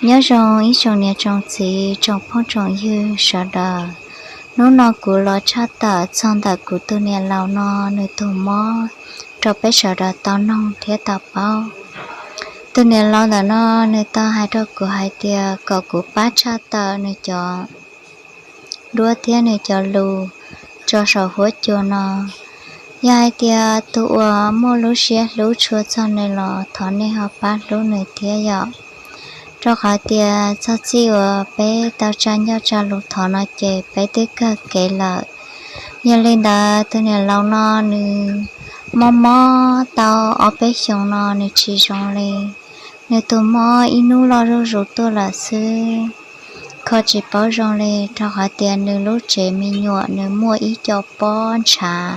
Nyob zoo ib tsoom niam tsoom txiv tsoom phooj tsoom ywg sawv daws. Hnub no kuv los tshaj tawm txog ntawm kuv tus niam laus no nws tus mob rau peb sawv daws tau noog thiab tau paub. Tus niam laus ntawm no nws tau hais rau kuv hais tias kom kuv pab tshaj tawm nws cov duab thiab nws cov lus tso saum huab cua no. Yog hais tias tus uas muaj lub siab hlub tshua txog nws los thov nej ho pab hlub nws thiab yom. Rau qhov tias txog txij uas peb tau tsa ncauj tsa lus thov no ces peb twb kawg kev lawm. Yog li ntawd tus niam laus no nws mob mob tau ob peb xyoos no nws tsis zoo li. Nws tus mob ib hnub loj zuj zus tuaj lawm xwb, kho tsis paub zoo li, rau qhov tias nws lub tsev me nyuam nws muaj ib co pob ntshav,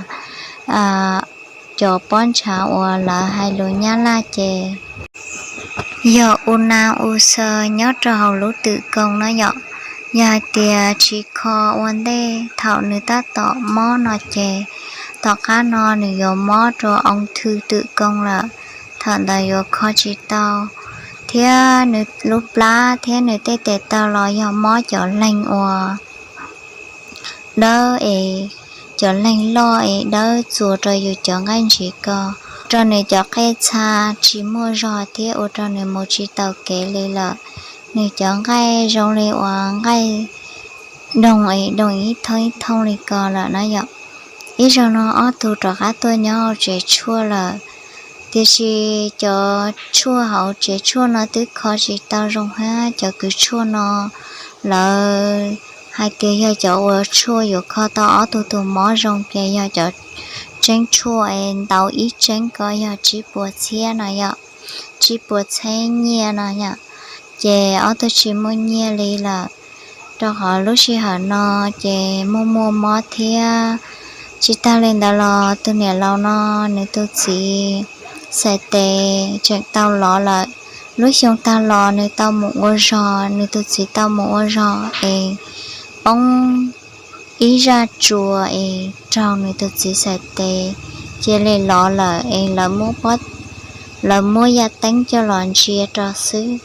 cov pob ntshav uas lawv hais lus Nyab Laj ces yog u na u xaw nyob rau hauv lub twm koo na yom. Yog hais tias tsis kho ua ntej thaum nws tab tom mob no ces tom qab no nws yuav mob rau oo thw twm koo lawm. Thaum ntawd yuav kho tsis tau, thiab nws lub plab thiab nws tej tes taw los yog mob cov leeg uas dawb es, cov leeg loj es dawb txuas rau yus cov nqaij ntsis ko, rau nws cov qej txha tsis muaj zog thiab ua rau nws mus tsis tau kev li lawm. Nws cov nqaij zoo li uas nqaij doog es doog ib thooj ib thooj li ko lawm na yom. Ib zaug no ob tug rov qab tuaj nyob hauv tsev tshuaj lawm, tiam sis cov tshuaj hauv tsev tshuaj no twb kho tsis tau zoo thiab. Cov kws tshuaj no lawv hais tias yog cov uas tshuaj yuav kho tau ob tug tus mob zoo ces yog cov tseeb tshuaj es ntau ib tseeb ko yog tsib puas txhiab no yom, tsib puas txhiab nyiaj no yom. Ces ob tug tsis muaj nyiaj li lawm, rau qhov lub sij hawm no ces muaj muaj mob thiab. Tsis tag li ntawd los tus niam laus no nws tus txiv xais tes tseem tau lov lawm. Lub xyoo tag los nws tau mus ua zog, nws tus txiv tau mus ua zog es poob ib zaj tsua es raug nws tus txiv xais tes cia li lov lawm es lawv muab yaj teeb coj los ntsia rau xwb.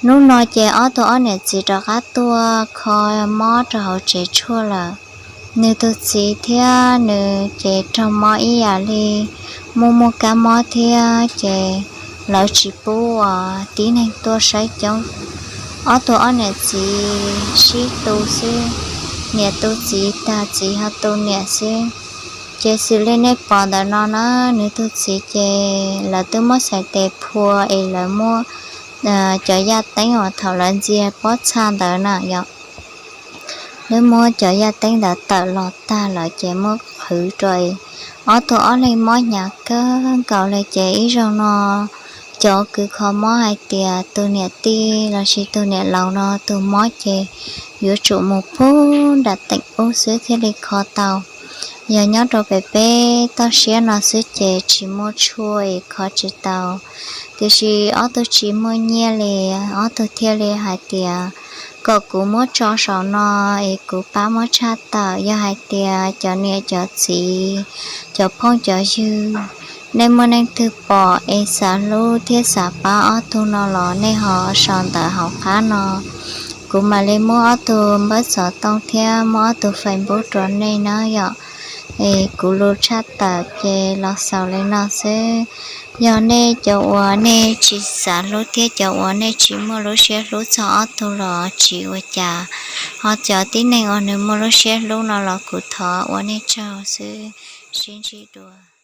Hnub no ces ob tug ob niam txiv rov qab tuaj kho mob rau hauv tsev tshuaj lawm. Nws tus txiv thiab nws ces raug mob ib yam li, muaj muaj kab mob thiab ces lawv tsis pub uas tib neeg tuaj saib coob. Ob tug ob niam txiv sib tu xwb, niam tu txiv tag txiv ho tu niam xwb. Ces xws li nej pom ntawm no na, nws tus txiv ces lawv twb muab xais tes phua es lawv muab cov yaj teeb uas thaum lawv ntxias pob txha ntawd na yom, lawv muab cov yaj teeb ntawd tawm los tag lawm ces muab qhwv rau es ob tug ob leeg mob hnyav kawg nkaus li. Ces ib zaug no cov kws kho mob hais tias tus niam tij lossis tus niam laus no tus mob ces yuav tsum mus puag nram teem ub xwb thiaj li kho tau. Yog nyob rau pem peb toj siab no xwb ces tsis muaj tshuaj es kho tsis tau. Tiam sis ob tug tsis muaj nyiaj li, ob tug thiaj li hais tias kom kuv muab tso saum no es kuv pab muab tshaj tawm. Yog hais tias cov niam cov txiv, cov phooj cov ywg, nej muaj neej twg pom es xav hlub thiab xav pab ob tug no los nej ho sau ntawv hauv qab no, kuv mam li muab ob tug npawb xov tooj thiab muab ob tug Facebook rau nej na yom. Es kuv lus tshaj tawm ces los xaus li no xwb. Yog nej cov uas nej tsis xav hlub thiab cov uas nej tsis muaj lub siab hlub txog ob tug los tsis ua cas, ho cov tib neeg uas nws muaj lub siab hlub no los kuv thov ua nej tsaug xwb. Sib ntsib dua.